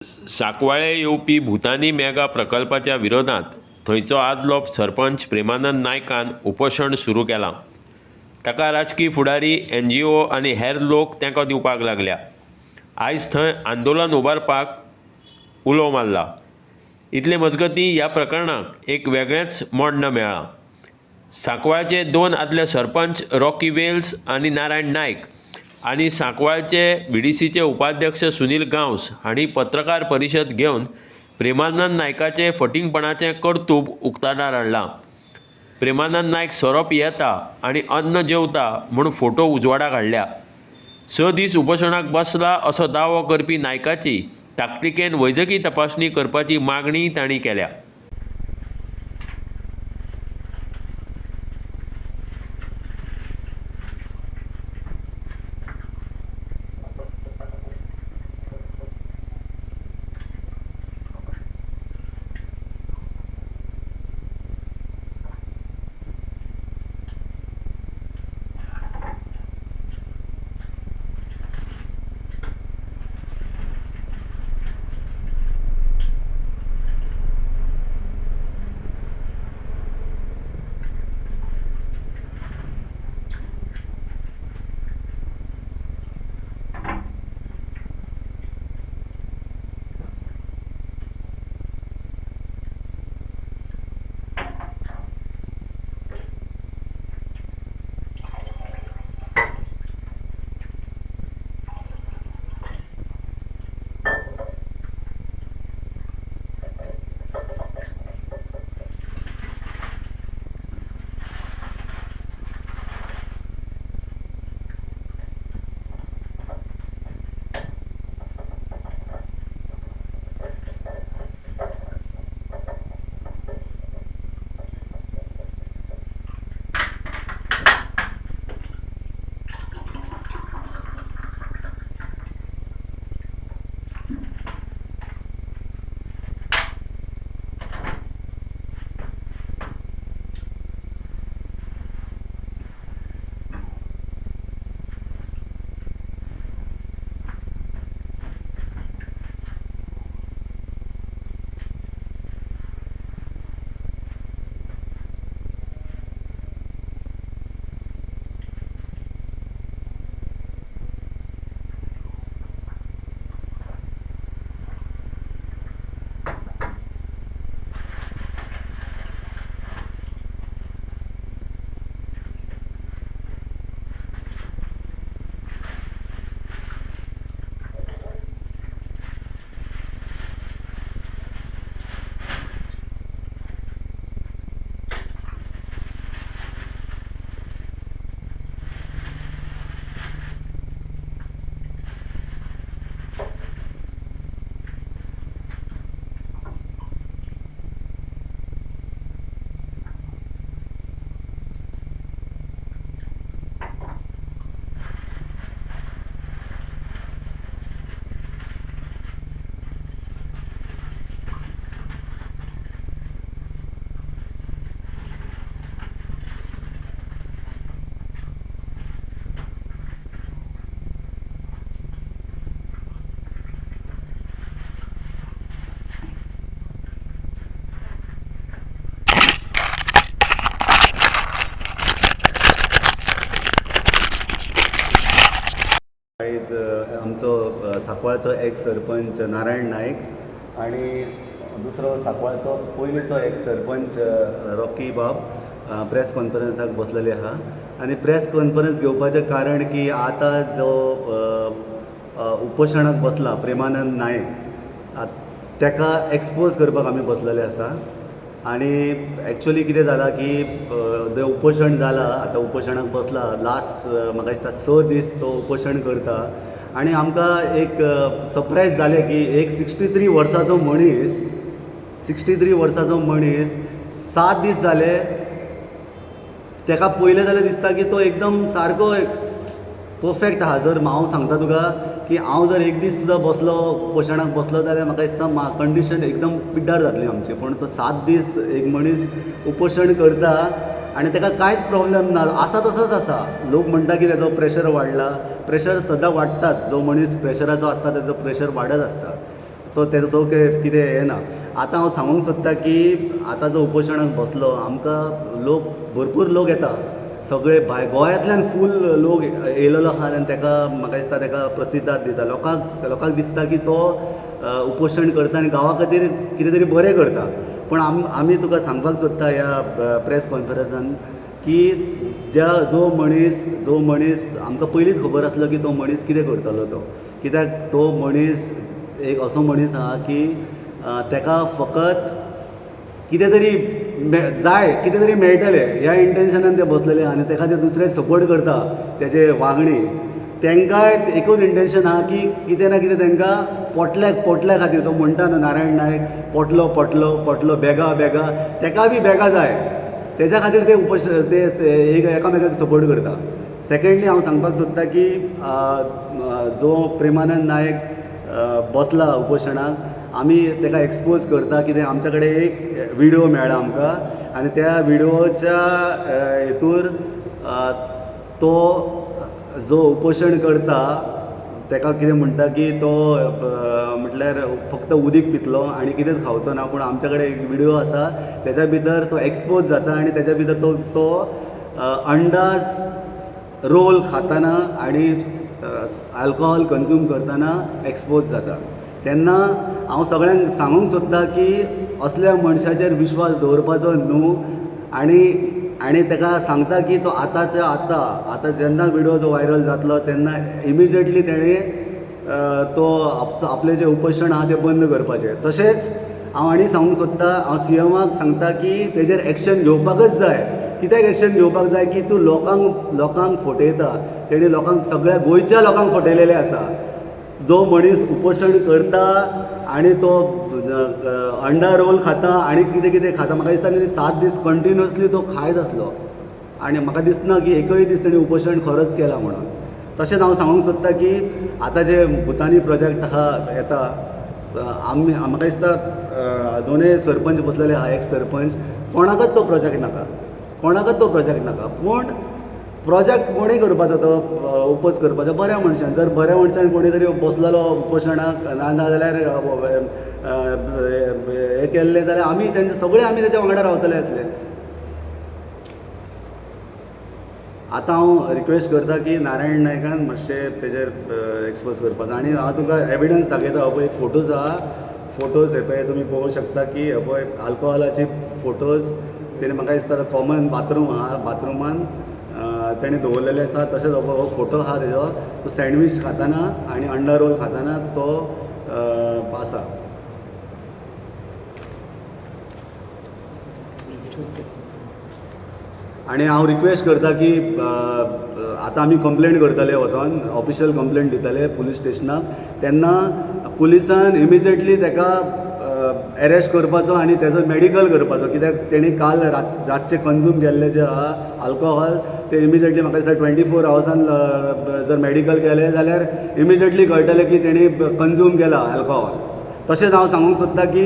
सांकवाळे येवपी भुतानी मेगा प्रकल्पाच्या विरोधांत थंयचो आदलो सरपंच प्रेमानंद नायकान उपोशण सुरू केलां. ताका राजकी फुडारी, एनजीओ आनी हेर लोक तेंको दिवपाक लागल्या. आयज थंय आंदोलन उबारपाक उलो मारला. इतले मजगतीं ह्या प्रकरणाक एक वेगळेंच मोडण मेळ्ळां. सांकवाळचे दोन आदले सरपंच रॉकी वेल्स आनी नारायण नायक आनी सांकवाळचे व्हीडीसीचे उपाध्यक्ष सुनील गांवस हांणी पत्रकार परिशद घेवन प्रेमानंद नायकाचें फटींगपणाचें कर्तूब उक्ताडार हाडलां. प्रेमानंद नायक सोरो पियेता आनी अन्न जेवता म्हूण फोटो उजवाडाक हाडल्या. 6 दीस उपोशणाक बसला असो दावो करपी नायकाची ताकतिकेन वैजकी तपासणी करपाची मागणी तांणी केल्या. आयज आमचो सांकवाळचो एक्स सरपंच नारायण नायक आनी दुसरो सांकवाळचो पयलींचो एक्स सरपंच रॉकी बाब प्रेस कॉन्फरन्साक बसलेले आहा. आनी प्रेस कॉन्फरन्स घेवपाचें कारण की आतां जो उपोशणाक बसला प्रेमानंद नायक तेका एक्सपोज करपाक आमी बसलेले आसा. आनी एक्चुअली कितें जालां की जें उपोशण जालां, आतां उपोशणाक बसला लास्ट म्हाका दिसता 6 दीस तो उपोशण करता. आनी आमकां एक सरप्रायज जालें की एक 63 वर्साचो मनीस, 63 वर्साचो मनीस 7 दीस जाले तेका पयलें जाल्यार दिसता की तो एकदम सारको परफेक्ट आहा. जर हांव सांगता तुका की हांव जर एक दीस सुद्दां बसलो उपोशणाक बसलो जाल्यार म्हाका दिसता कंडिशन एकदम पिड्ड्यार जातली आमची. पूण तो 7 दीस एक मनीस उपोशण करता आनी ताका कांयच प्रॉब्लम ना, आसा तसोच आसा. लोक म्हणटा की ताजो प्रेशर वाडला, प्रेशर सदां वाडटात. जो मनीस प्रेशराचो आसता ताजो प्रेशर वाडत आसता. तो तेजो तो कितें हें ना. आतां हांव सांगूंक सोदता की आतां जो उपोशणाक बसलो आमकां लोक भरपूर लोक येता, सगळे भायर गोंयांतल्यान फूल लोक येयलेलो आहा आनी ताका म्हाका दिसता ताका प्रसिदाद दिता. लोकांक दिसता की तो उपोशण करता आनी गांवा खातीर कितें तरी बरें करता. पूण आमी तुका सांगपाक सोदता ह्या प्रेस कॉन्फरन्सान की ज्या जो मनीस आमकां पयलींच खबर आसलो की तो मनीस कितें करतलो तो, कित्याक तो मनीस एक असो मनीस आहा की ताका फकत कितें तरी जाय, कितें तरी मेळटलें ह्या इंटेन्शनान ते बसलेले आनी ताका ते दुसरे सपोर्ट करता तेजे वागणी तांकांय एकूच इंटेन्शन आहा की कितें ना कितें तांकां पोटल्या खातीर. तो म्हणटा न्हू नारायण नायक पोटलो पोटलो पोटलो बेगा बेगा, ताका बी बेगा जाय, तेज्या खातीर ते ते एकामेकाक सपोर्ट करता. सेकेंडली हांव सांगपाक सोदता की जो प्रेमानंद नायक बसला उपोशणाक, आमी ताका एक्सपोज करता कितें आमच्या कडेन एक विडियो मेळ्ळा आमकां आनी त्या विडियोच्या हेतूर तो जो उपोशण करता ताका कितें म्हणटा की तो म्हटल्यार फक्त उदीक पितलो आनी कितेंच खावचो ना. पूण आमच्या कडेन एक विडियो आसा तेज्या भितर तो एक्सपोज जाता आनी तेज्या भितर तो तो अंडास रोल खाताना आनी अल्कोहोल कंज्यूम करतना एक्सपोज जाता. तेन्ना हांव सगळ्यांक सांगूंक सोदता की असल्या मनशाचेर विश्वास दवरपाचो न्हू आनी आनी ताका सांगता की तो आतांच्या आतां आतां जेन्ना विडियो जो वायरल जातलो तेन्ना इमिजिएटली तेणें तो आपलें जें उपोशण आहा तें बंद करपाचें. तशेंच हांव आनी सांगूंक सोदता, हांव सीएमाक सांगता की तेजेर एक्शन घेवपाकच जाय. कित्याक एक्शन घेवपाक जाय की तूं लोकांक फटयता, तेणी लोकांक सगळ्या गोंयच्या लोकांक फटयलेलें आसा. जो मनीस उपोशण करता आनी तो अंडा रोल खाता आनी कितें कितें खाता, म्हाका दिसता तेणी 7 दीस कंटिन्युअसली तो खायत आसलो आनी म्हाका दिसना की एकय दीस तेणी उपोशण खरोच केला म्हणून. तशेंच हांव सांगूंक सोदता की आतां जे भुतानी प्रोजेक्ट आहा येता, आमी म्हाका दिसता दोनूय सरपंच बसलेले आहा, एक सरपंच कोणाकच तो प्रोजेक्ट नाका, कोणाकच तो प्रोजेक्ट नाका. पूण प्रोजेक्ट कोणी करपाचो तो ओपोज करपाचो बऱ्या मनशान. जर बऱ्या मनशान कोणी तरी बसलेलो उपोशणाक ना जाल्यार हें केल्लें जाल्यार आमी तेंचे सगळे आमी तेच्या वांगडा रावतले आसले. आतां हांव रिक्वेस्ट करता की नारायण नायकान मातशें तेजेर एक्सपोज करपाचो आनी हांव तुका एविडन्स दाखयता. हो पळय फोटोज आहा, फोटोज हे पळय तुमी पळोवंक शकता की हे पळय आल्कोहोलाची फोटोज तेणे म्हाका दिसता कॉमन बाथरूम आहा, बाथरुमान तेणें दवरलेले आसा. तशेंच हो फोटो आहा तेजो, तो सँडवीच खाताना आनी अंडा रोल खाताना तो आसा. आनी हांव रिक्वेस्ट करता की आतां आमी कंप्लेन करतले, वचोन ऑफिशियल कंप्लेन दितले पुलीस स्टेशनाक, तेन्ना पुलिसान इमिजिएटली ताका एरेस्ट करपाचो आनी तेजो मेडिकल करपाचो. कित्याक तेणी काल रातचें कंज्यूम केल्लें जें आहा आल्कोहोल तें इमिजिएटली म्हाका दिसता 24 आवर्सान जर मेडिकल केलें जाल्यार इमिजिएटली कळटलें की तेणी कंज्यूम केला आल्कोहोल. तशेंच हांव सांगूंक सोदता की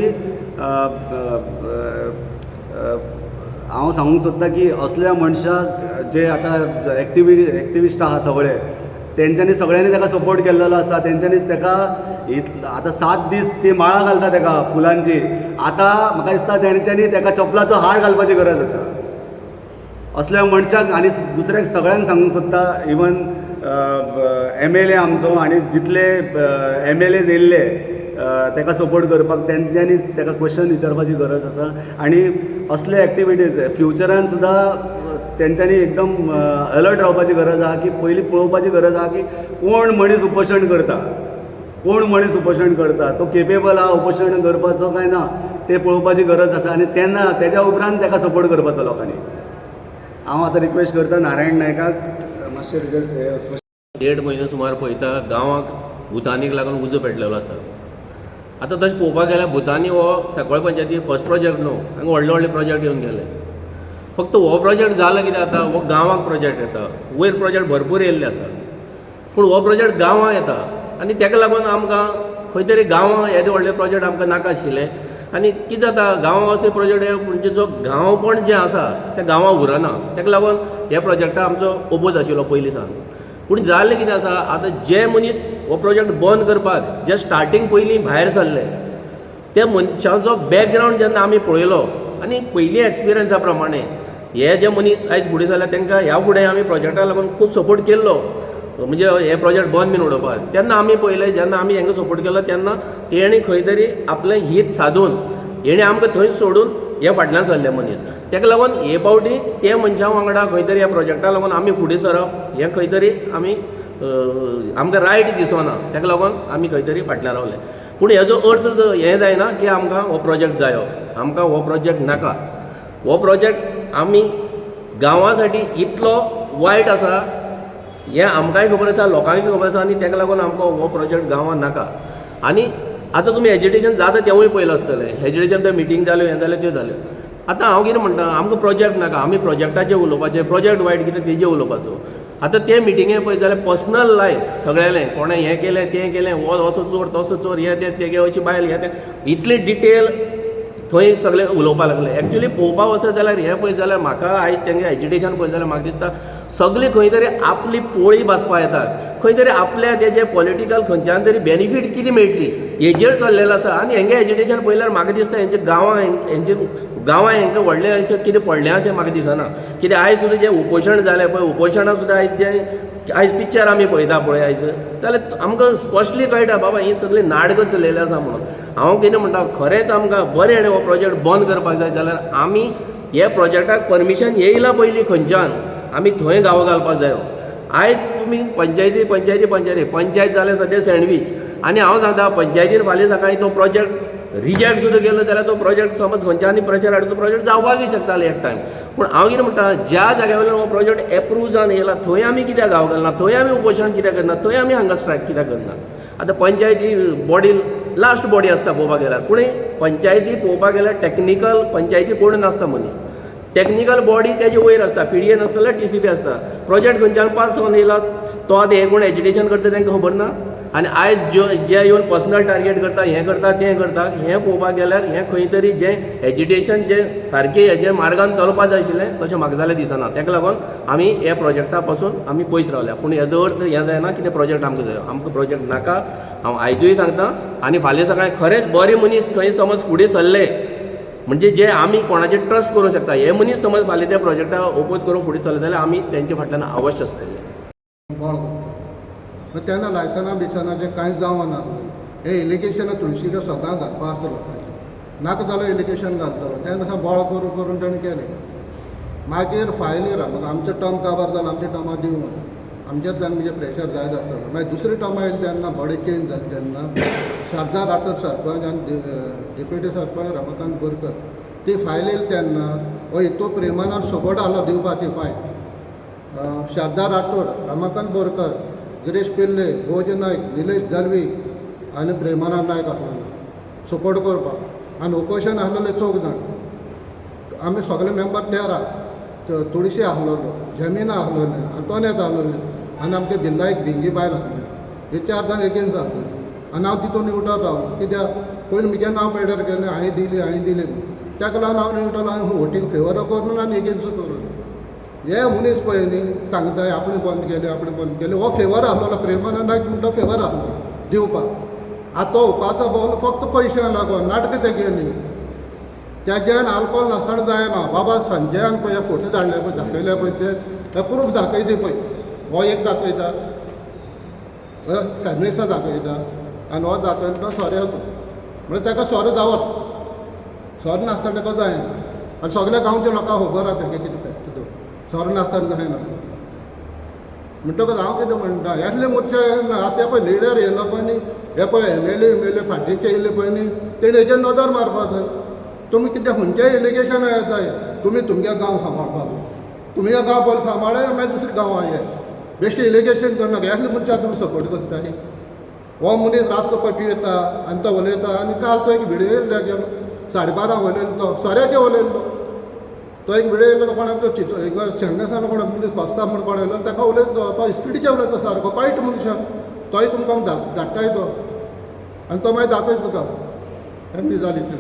हांव सांगूंक सोदता की असल्या मनशाक जे आतां एक्टिविस्ट आहा सगळे तेंच्यांनी सगळ्यांनी ताका सपोर्ट केल्लो आसा. तेंच्यांनी ताका आतां 7 दीस ती माळा घालता ताका फुलांची, आतां म्हाका दिसता तेंच्यांनी ताका चपलाचो हार घालपाची गरज आसा असल्या मनशाक. आनी दुसऱ्याक सगळ्यांक सांगूंक सोदता, इवन MLA आमचो आनी जितले MLAs येयल्ले ताका सपोर्ट करपाक तेंच्यांनी ताका क्वेश्चन विचारपाची गरज आसा. आनी असले एक्टिविटीज फ्युचरान सुद्दां तेंच्यांनी एकदम अलर्ट रावपाची गरज आहा की पयलीं पळोवपाची गरज आहा की कोण मनीस उपोशण करता, कोण मनीस उपोशण करता, तो केपेबल आहा उपोशण करपाचो काय ना तें पळोवपाची गरज आसा. आनी तेन्ना तेज्या उपरांत ताका सपोर्ट करपाचो लोकांनी. हांव आतां रिक्वेस्ट करता नारायण नायकाक मातशें रिजल्ट. 1.5 म्हयनो सुमार पळयता गांवाक भुतानीक लागून उजो पेटलेलो आसा. आतां तशें पळोवपाक गेल्यार भुतानी हो सांकवाळ पंचायती फर्स्ट प्रोजेक्ट न्हू, हांगा व्हडले व्हडले प्रोजेक्ट येवन गेले. फक्त हो प्रोजेक्ट जाला कितें आतां हो गांवाक प्रोजेक्ट येता, वयर प्रोजेक्ट भरपूर येयल्ले आसा, पूण हो प्रोजेक्ट गांवांक येता आनी ताका लागून आमकां खंय तरी गांवां येदे व्हडले प्रोजेक्ट आमकां नाका आशिल्ले. आनी कितें जाता गांवां असले प्रोजेक्ट म्हणजे जो गांवपण जें आसा तें गांवां उरना, ताका लागून ह्या प्रोजेक्टा आमचो ओपोज आशिल्लो पयलीं सावन. पूण जालें कितें आसा, आतां जे मनीस हो प्रोजेक्ट बंद करपाक जे स्टार्टींग पयलीं भायर सरले ते मनशांचो बॅकग्रावंड जेन्ना आमी पळयलो आनी पयलीं एक्सपिरियन्सा प्रमाणे हे जे मनीस आयज फुडें सरल्या तांकां ह्या फुडें आमी प्रोजेक्टाक लागून खूब सपोर्ट केल्लो, म्हणजे हे प्रोजेक्ट बंद बीन उडोवपाक. तेन्ना आमी पळयलें, जेन्ना आमी हांकां सपोर्ट केलो तेन्ना तेणी खंय तरी आपलें हीत सादून हेणी आमकां थंय सोडून हे फाटल्यान सरले मनीस. ताका लागून हे फावटी ते मनशां वांगडा खंय तरी ह्या प्रोजेक्टाक लागून आमी फुडें सरप हें खंय तरी आमी आमकां रायट दिसना, ताका लागून आमी खंय तरी फाटल्यान रावले. पूण हेजो अर्थ हें जायना की आमकां हो प्रोजेक्ट जायो, आमकां हो प्रोजेक्ट नाका. हो प्रोजेक्ट आमी गांवा साठी इतलो वायट आसा हें आमकांय खबर आसा, लोकांकय खबर आसा, आनी ताका लागून आमकां हो प्रोजेक्ट गांवांत नाका. आनी आतां तुमी एजिटेशन जाता तेंवूय पळयलां आसतलें, एजिटेशन तर मिटींग जाल्यो, हें जालें, त्यो जाल्यो. आतां हांव कितें म्हणटा, आमकां प्रोजेक्ट नाका, आमी प्रोजेक्टाचेर उलोवपाचें, प्रोजेक्ट वायट कितें तेजेर उलोवपाचो. आतां ते मिटिंगे पळयत जाल्यार पर्सनल लायफ सगळ्यांलें, कोणें हें केलें तें केलें, हो असो चोर तसो चोर, हें तें, तेगे अशी बायल, हें तें, इतली डिटेल थंय सगळे उलोवपाक लागले. एक्चुली पळोवपाक वचत जाल्यार हें पळयत जाल्यार म्हाका आयज तेंगे एजिटेशन पळयत जाल्यार म्हाका दिसता सगळीं खंय तरी आपली पोळी भाजपा येतात, खंय तरी आपल्या तेजे पॉलिटिकल खंयच्यान तरी बेनिफीट कितें मेळटली हेजेर चल्लेलो आसा. आनी हेंगे एजिटेशन पळयल्यार म्हाका दिसता हेंच्या गांवां हेंचे गांवां हेंकां व्हडलें अशें कितें पडलें अशें म्हाका दिसना. कित्याक आयज सुद्दां जें उपोशण जालें पळय, उपोशणां सुद्दां आयज जें आयज पिक्चर आमी पळयता पळय आयज, जाल्यार आमकां स्पश्टली कळटा बाबा हीं सगळीं नाटकां चलयलीं आसा म्हणून. हांव कितें म्हणटा, खरेंच आमकां बरें हाणें हो प्रोजेक्ट बंद करपाक जाय जाल्यार आमी हे प्रोजेक्टाक परमिशन येयलां पयलीं खंयच्यान आमी थंय गांव घालपाक जायो. आयज तुमी पंचायती पंचायती पंचायती पंचायत जाल्या सद्या सँडवीच. आनी हांव सांगता पंचायतीन फाल्यां सकाळीं तो प्रोजेक्ट रिजेक्ट सुद्दां केलो जाल्यार तो प्रोजेक्ट समज खंयच्यान प्रेशर हाडून तो प्रोजेक्ट जावपाकय शकतालो एक टायम. पूण हांव कितें म्हणटा, ज्या जाग्या वयल्यान हो प्रोजेक्ट एप्रूव जावन येयला थंय आमी कित्याक गांव घालना, थंय आमी उपोशण कित्याक करना, थंय आमी हांगा स्ट्रायक कित्याक करना. आतां पंचायती बॉडी लास्ट बॉडी आसता पळोवपाक गेल्यार, पूण पंचायती पळोवपाक गेल्यार टॅक्निकल पंचायती कोण नासता मनीस, टॅक्निकल बॉडी तेजे वयर आसता, पीडीए नासता जाल्यार टीसीपी आसता. प्रोजेक्ट खंयच्यान पास जावन येयला तो आतां हे कोण एजिटेशन करता तांकां खबर ना. आनी आयज ज्यो जे येवन पर्सनल टार्गेट करता, हें करता तें करता, हें पळोवपाक गेल्यार हें खंय तरी जें एजिटेशन जें सारकें हेजें मार्गान चलपा जाय आशिल्लें तशें म्हाका जाल्यार दिसना. ताका लागून आमी ह्या प्रोजेक्टा पासून आमी पयस रावल्या. पूण हेजो अर्थ हें जायना की तें प्रोजेक्ट आमकां जाय, आमकां प्रोजेक्ट नाका. हांव आयजूय सांगता आनी फाल्यां सकाळीं खरेंच बरे मनीस थंय समज फुडें सरले म्हणजे जे आमी कोणाचेर ट्रस्ट करूंक शकता हे मनीस समज फाल्यां त्या प्रोजेक्टाक ओपोज करून फुडें सरले जाल्यार आमी तेंच्या फाटल्यान अवश्य आसतले. बोळ करता तेन्ना लायसनां बिसनाचें कांय जावना. हें इलिगेशनां तुळशीक सदां घालपा आसा लोकांचें, नाका जाल्यार इलिगेशन घालतलो. तेन्ना बोळ करून करून ताणें केलें. मागीर फायल येयला, आमचो टर्म काबार जालो, आमच्या टर्मा दिवंक आमचेर तेन्ना म्हणजे प्रेशर जायत आसतलो. मागीर दुसरी टर्म आयली तेन्ना बॉडी चेंज जाली तेन्ना शारदा राठोड सरपंच आनी डेप्युटी सरपंच रमाकांत बोरकर ती फायल येयली तेन्ना हय तो प्रेमानंद सपोर्ट आहलो दिवपा ती फायल. शारदा राठोड, रमाकांत बोरकर, गिरीश पिल्ले, भोज नायक, निलेश दलवी आनी प्रेमानंद नायक आसलेलो सपोर्ट करपाक. आनी ओपोजिशन आसलेले चौग जाण, आमी सगळे मेंबर 13, तुळशी आसलेलो, जमीना आसलेले, आंतोनेत आसलेले आनी आमचे बिल्ला एक भिंगी बायल आसलेली. हे चार जाण एगेन्स्ट आसलेले आनी हांव तितून न्यूट्रल रावलो. कित्याक पयलीं म्हजें नांव मेडर केलें, हांवें दिली हांवें दिली म्हूण, ताका लागून हांव न्यूट्रल, हांवें वोटींग फेवर करून आनी एगेन्स्ट करून. हे मनीस पळय न्ही सांगता आपणें बंद केलें आपणें बंद केलें, हो फेवर आसलेलो प्रेमानंद नायक म्हणटा फेवर आसलो दिवपाक. आतां तो उपाचो बोल फक्त पयशांक लागून नाटकां ते केली. तेज्यान आल्कोहोल नासतना जायना बाबा. संजयान पळय फोटो धाडले पळय, दाखयले पळय, ते प्रूफ दाखयता पळय. हो एक दाखयता, सॅमिसा दाखयता आनी हो दाखयता तो सोऱ्याचो, म्हणल्यार ताका सोरो जावत, सोरो नासतना ताका जायना. आनी सगल्या गांवच्या लोकांक खबर आसा तेगे कितें फॅक्ट तो, सोरो नासतना जायना. म्हणटकच हांव कितें म्हणटा, असले मोठे आतां पळय लिडर येयलो पळय न्ही, हे पळय एमएलए एमएलए फाटीचे येयले पळय न्ही, तेणी हेजेर नदर मारपा जाय. तुमी कितें खंयचेय एलिगेशन येताय, तुमी तुमगे गांव सांबाळपाक, तुमी गांव पयलीं सांबाळ्या, मागीर दुसरे गांवां ये. बेश्टें एलिगेशन करनाका. असले मनशाक तुमी सपोर्ट करताय. हो मनीस रातचो पळय पियेता आनी तो उलयता. आनी काल तो एक व्हिडियो येयलो गेलो 12:30 उलयलो, तो सोऱ्याचेर उलयलो. तो एक व्हिडियो येयलो, कोणाक तो चिचो एक शेंगदासान कोण मनीस बसता म्हूण कोण येयलो, ताका उलयता तो स्पिडीचेर उलयता सारको वायट मनशां. तोय तुमकां धाडटाय तो आनी तो मागीर दाखयता तुका एम बी जाली ती.